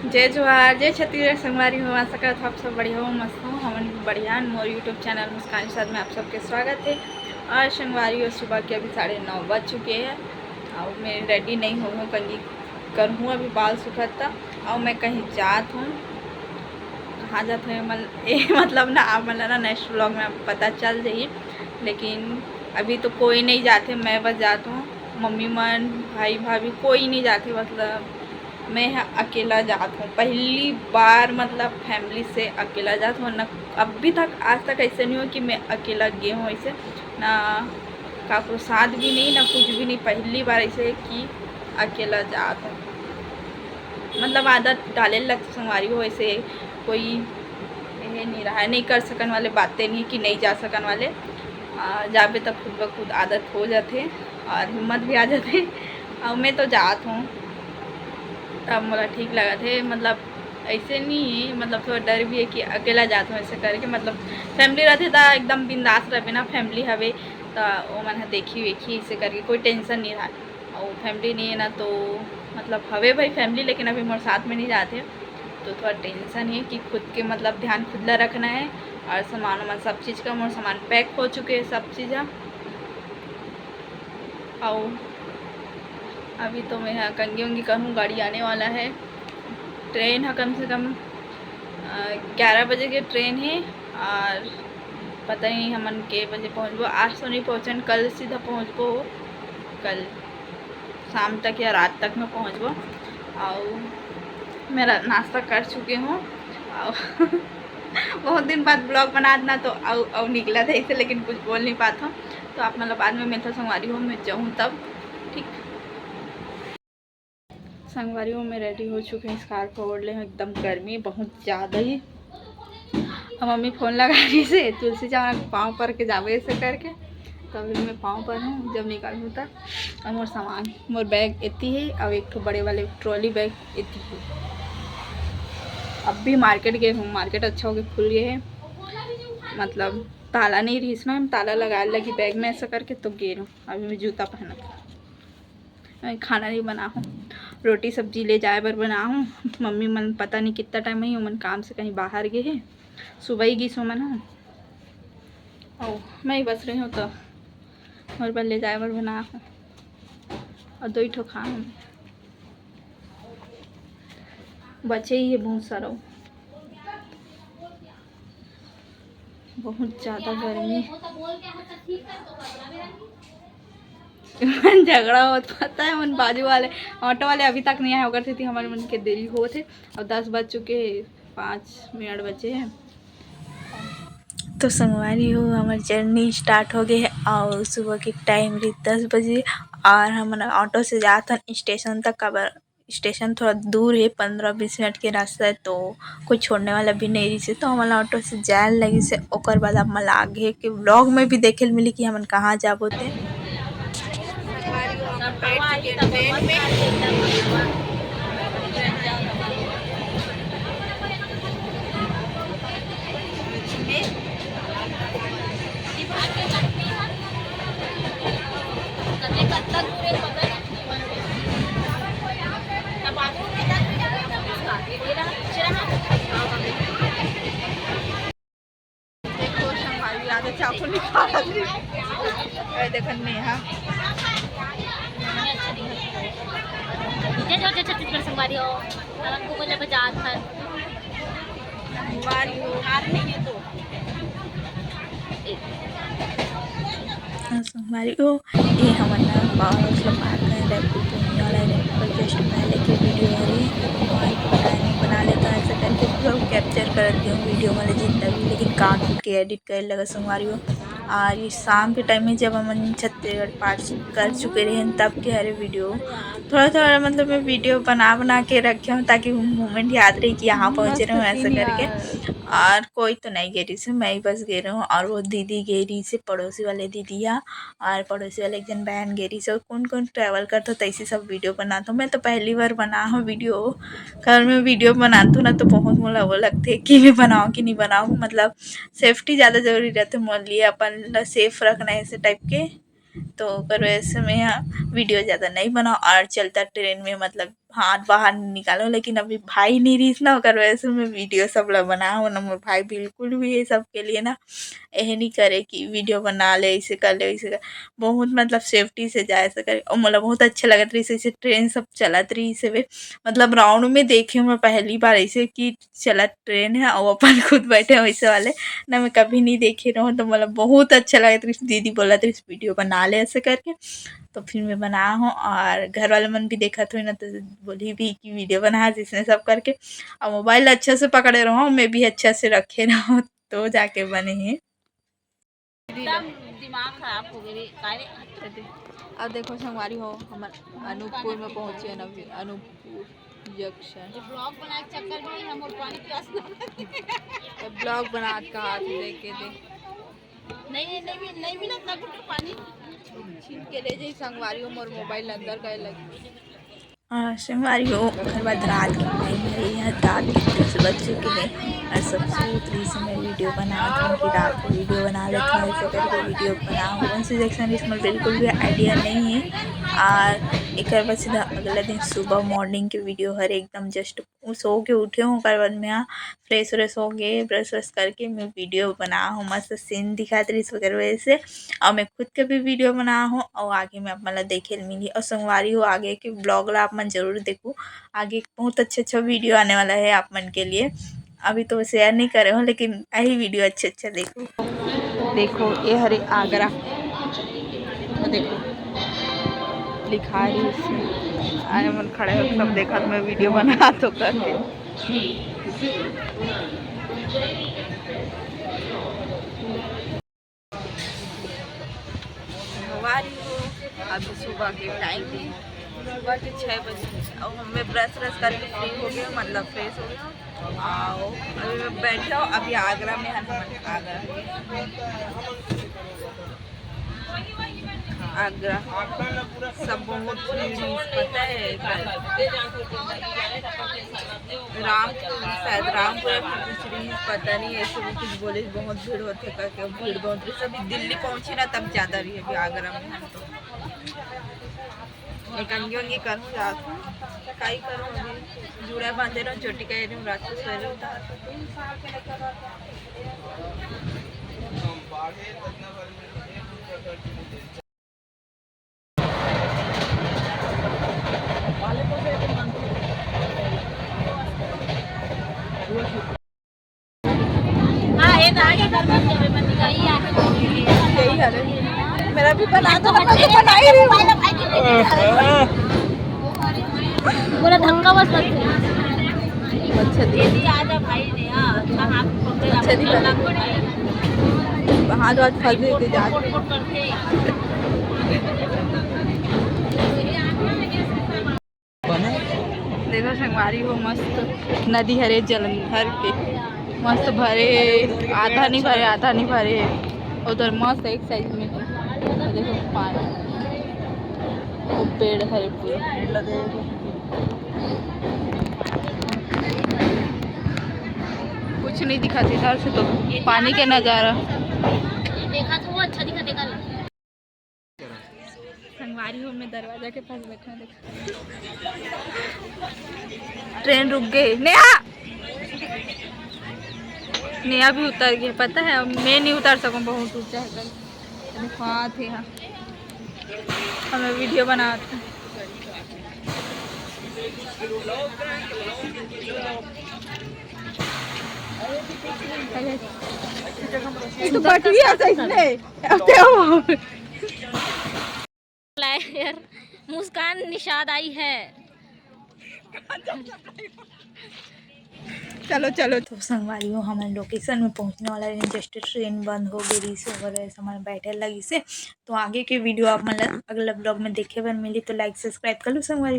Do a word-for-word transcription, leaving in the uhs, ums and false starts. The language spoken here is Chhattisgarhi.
जय जोहार, जय छत्तीसगढ़ संगवारी हो। आशा करत हव आप सब बढ़िया हो, मस्त हो। हमन भी बढ़िया हन। मोर YouTube चैनल मुस्कान के साथ में आप सबके स्वागत है। और संगवारी हो, सुबह के अभी साढ़े नौ बज चुके हैं और मैं रेडी नहीं हुई हूँ, कंघी करहूँ, अभी बाल सुखत था। और मैं कहीं जात हूँ, कहाँ जात हूँ, मल-, ए, मतलब ना, आप मन ला ना नेक्स्ट व्लॉग में आप पता चल जाही, लेकिन अभी तो कोई नहीं जात है, मैं बस जात हूँ। मम्मी मन, भाई भाभी कोई नहीं जात है, मतलब मैं ह-, अकेला जात हूँ पहली बार, मतलब फैमिली से अकेला जात हूँ ना। अभी तक, आज तक ऐसे नहीं हो कि मैं अकेला गे हूँ, ऐसे ना काकरो साथ भी नहीं, ना कुछ भी नहीं, पहली बार ऐसे है कि अकेला जात हूँ। मतलब आदत डाले लग संगवारी हो, ऐसे कोई ये नहीं रहा है, नहीं कर सकन वाले बातें नहीं कि नहीं जा सकन वाले। आ, जाबे तब खुद ब खुद आदत हो जाथे और हिम्मत भी आ जाथे। और मैं तो जात हूँ, तब मोला ठीक लगत है। मतलब ऐसे नहीं है, मतलब थोड़ा डर भी है कि अकेला जात हूँ ऐसे करके। मतलब फैमिली रहते तो एकदम बिंदास रहबे ना, फैमिली हवे तो ओमन ह देखी वेखी, ऐसे करके कोई टेंशन नहीं रहा। और फैमिली नहीं है ना, तो मतलब हवे भाई फैमिली, लेकिन अभी मोर साथ में नहीं जाते, तो थोड़ा टेंशन है कि खुद के मतलब ध्यान खुद ला रखना है। और सामान वामान सब चीज़ का, मोर सामान पैक हो चुके हैं सब चीज़ ह। और अभी तो मैं ह कंघी उंघी करूँ, गाड़ी आने वाला है। ट्रेन ह कम से कम ग्यारह बजे के ट्रेन है और पता नहीं हमन के बजे पहुँचबो। आज तो नहीं पहुँचन, कल सीधा पहुँचबो, कल शाम तक या रात तक में पहुँचबो। और मेरा नाश्ता कर चुके हूँ और बहुत दिन बाद ब्लॉग बनात ना, तो अउ अउ निकला था इसे, लेकिन कुछ बोल नहीं पाता हूँ। तो आप मतलब बाद में मिलता संगवारी हो, मैं जाऊँ तब, ठीक। संगवारी हो, मैं रेडी हो चुके हैं, स्कार्फ ओढ़ ले हूँ, एकदम गर्मी बहुत ज़्यादा ही। हम मम्मी फोन लगा रही से तुलसी चौरा के पाँव पर के जाबे ऐसे करके, तभी मैं पाँव पर हूँ, जब निकलूँ तब। और मोर सामान, मोर बैग एती है और एक ठो बड़े वाले ट्रॉली बैग एती है। अब भी मार्केट गए हूँ, मार्केट अच्छा हो गए, खुल गए है, मतलब ताला नहीं रहीस ना, हम ताला लगा लगी बैग में ऐसा करके तो गे रहूँ। अभी मैं जूता पहनत हूँ। मैं खाना नहीं बना हूँ, रोटी सब्जी ले जाए बर बना हूँ। मम्मी मन पता नहीं कितना टाइम ही ओमन काम से कहीं बाहर गए हैं, सुबह ही गिस ओमन ह। और मैं ही बस रही हूँ तो मोर बर ले जाए बर बना हूँ और दो ही ठो खा हूँ, बचे ही है बहुत सारा। बहुत ज़्यादा गर्मी। मन झगड़ा होत, पता है, मन बाजू वाले ऑटो वाले अभी तक नहीं आए, ओकर सेती हमर मन के देरी होत है। और दस बज चुके हैं, पाँच मिनट बचे हैं। तो संगवारी हो, हमार जर्नी स्टार्ट हो गए है और सुबह के टाइम रही दस बजे और हमन ऑटो से जात हन स्टेशन तक। काबर स्टेशन थोड़ा दूर है, पंद्रह बीस मिनट के रास्ता है, तो कोई छोड़ने वाला भी नहीं रही से, तो हमन ऑटो से जाए लगी से। ओकर बाद आप मन ला आगे के व्लॉग में भी देखे ल मिली कि हमन कहाँ जाबो ते। देखो, संगवारी आगे चाकू निकाल रही। अरे देखो नेहा। जय जोहार, जय छत्तीसगढ़ संगवारी हो। हमन घूमे ला जात हन। संगवारी हो। हाँ, संगवारी हो, ये हमन ना पावर हाउस ला पार करे, रायपुर पूर्णिया वाला रायपुर पर जस्ट पहले के वीडियो हरे, वहीं पर टाइम बना लेता ऐसा करके पूरा कैप्चर कर दिया वीडियो वाले जितना भी, लेकिन काट उठ के एडिट करे लगा संगवारी हो। और ये शाम के टाइम में जब हमन छत्तीसगढ़ पार कर चुके रहे तब के हरे वीडियो, थोड़ा थोड़ा मतलब मैं वीडियो बना बना के रखे हूँ ताकि मोमेंट याद रहे कि यहाँ पहुँचे रहे हूँ ऐसा करके। और कोई तो नहीं गे रही से, मैं ही बस गे रही हूँ। और वो दीदी गे रही से, पड़ोसी वाले दीदी हा, और पड़ोसी वाले एक जन बहन गे रही से। और कौन कौन ट्रैवल करता तो ऐसे सब वीडियो बनाता हूँ। मैं तो पहली बार बना हूँ वीडियो। अगर मैं वीडियो बनाता हूँ ना तो बहुत मोला वो लगते कि मैं बनाऊँ कि नहीं बनाऊँ, मतलब सेफ्टी ज़्यादा जरूरी रहते मोर लिए, अपन ला सेफ रखना है ऐसे टाइप के। तो ओकर वजह से मैं यहाँ वीडियो ज़्यादा नहीं बनाऊँ। और चलता ट्रेन में मतलब हाथ बाहर नहीं निकालो, लेकिन अभी भाई नहीं रहिस ना, ओकर वजह से मैं वीडियो सब ला बना हूँ ना। मोर भाई बिल्कुल भी ये सब के लिए ना, यह नहीं करे कि वीडियो बना ले, ऐसे कर ले, वैसे कर। बहुत मतलब सेफ्टी से जाए ऐसे करे। और मोला बहुत अच्छा लगत रहिस, ऐसे ट्रेन सब चलत रहिस हवे। मतलब राउंड में देखे हूँ मैं पहली बार ऐसे कि चलत ट्रेन है और अपन खुद बैठे हैं वैसे वाले ना, मैं कभी नहीं देखे रहूँ। तो मतलब बहुत अच्छा लगत रहिस, दीदी बोलत रहिस वीडियो बना ले ऐसे करके, तो फिर मैं बना हूँ। और घर वाले मन भी देखत हुई ना, तो बोली भी कि वीडियो बना जिसने सब करके। और मोबाइल अच्छा से पकड़े रहो, मैं भी अच्छा से रखे रहो, तो जाके बने हैं। एकदम दिमाग खराब हो गए रे, का रे? अब देखो संगवारी हो, हमर अनूपपुर में पहुंचे हैं अभी, अनूपपुर जंक्शन। ये ब्लॉग बनाए के चक्कर में ही हम और पानी प्यास लग रही है। ब्लॉग बनात का हाथ लेके दे। नहीं, नहीं, नहीं, नहीं मिला इतना गुट्ठा पानी। छीन के ले जाई संगवारी हो, मोर मोबाइल अंदर गए लगी। हाँ, संगवारी हो, ओकर बाद रात के टाइम है, यहाँ रात के दस बज चुके हैं और सब सूत रहिस, मैं वीडियो बनात हूँ कि रात को वीडियो बना लेते हैं, ऐसे करके वीडियो बनाऊँ। कौन सी जंक्शन, इसमें बिल्कुल भी आइडिया नहीं है। और एक बार सीधा अगला दिन सुबह मॉर्निंग के वीडियो हर एकदम जस्ट सो के उठे हूँ, ओकर बाद मैं फ्रेश व्रेश होके, ब्रश व्रश करके मैं वीडियो बना हूँ। मस्त सीन दिखात रहिस ओकर वजह से, और मैं खुद के भी वीडियो बना हूँ, और आगे मैं आप मन ला देखे ल मिली। और संगवारी हो, आगे के ब्लॉग ला आप मन जरूर देखो, आगे बहुत अच्छा अच्छा वीडियो आने वाला है आप मन के लिए। अभी तो शेयर नहीं करे हो, लेकिन यही वीडियो अच्छा अच्छा देखो। देखो, ये हरे आगरा, देखो लिखा रही इसमें। आए मन खड़े हो, सब देखत मैं वीडियो बना तो करके। हमारी हो, अभी सुबह के टाइम है, सुबह के छः बजे। और मैं ब्रश व्रश करके फ्री हो गया, मतलब फ्रेश हो गया। आओ, अभी मैं बैठे हूँ, अभी आगरा में है ना, आगरा। आगरा सब बहुत भीड़ है, पता है, रामपुर, शायद रामपुर या फिर कुछ रही, पता नहीं, ऐसे भी कुछ बोले बहुत भीड़ होते करके, भीड़ बहुत रही। अभी दिल्ली पहुँची ना, तब ज़्यादा रही, अभी आगरा में है तो। एक अंगी उंगी करूँ, जात हूँ, काई करूँ, अभी जूड़ा बांधे रहूँ, चोटी कह रही हूँ, रात को सोए रहूँ। हाँ, ये तो आगे कर दो, ये बंदी का ही आगे। यही हाल है। मेरा भी बना दो ना, मैं तो बना ही रही हूँ। बोला धक्का बस मत दे। अच्छा दी। ये भी आ जा भाई ने, हाँ, अच्छा हाथ पकड़, अच्छा दी। हाथ वाथ फंस गई थी, जा। देखो संगवारी हो, मस्त नदी हरे जलंधर के, मस्त भरे हे, आधा नहीं भरे, आधा नहीं भरे हे। उधर मस्त एक साइड में देखो पानी, वो पेड़ हरे पूरा। कुछ नहीं दिखाते इधर से तो, पानी के नज़ारा। देखा तो वो अच्छा दिखा, देखा। संगवारी हो, मैं दरवाजा के पास बैठा हूँ, देखो। ट्रेन रुक गई। नेहा, नेहा भी उतर गई, पता है, अब मैं नहीं उतर सकूँ, बहुत ऊंचा है कल। देखो, हाँ थे, हाँ, हमें वीडियो बनाते हैं। ये तो बट गया था इसने। अब क्या हुआ? यार, मुस्कान निषाद आई है। चलो, चलो। तो संगवारी हो, हमन लोकेशन में पहुंचने वाला रहे, जस्ट ट्रेन बंद हो गई रही से, ओकर वजह से हमन बैठे लगी से। तो आगे के वीडियो आप मन ला अगला ब्लॉग में देखे बर मिली, तो लाइक सब्सक्राइब कर लो संगवारी हो।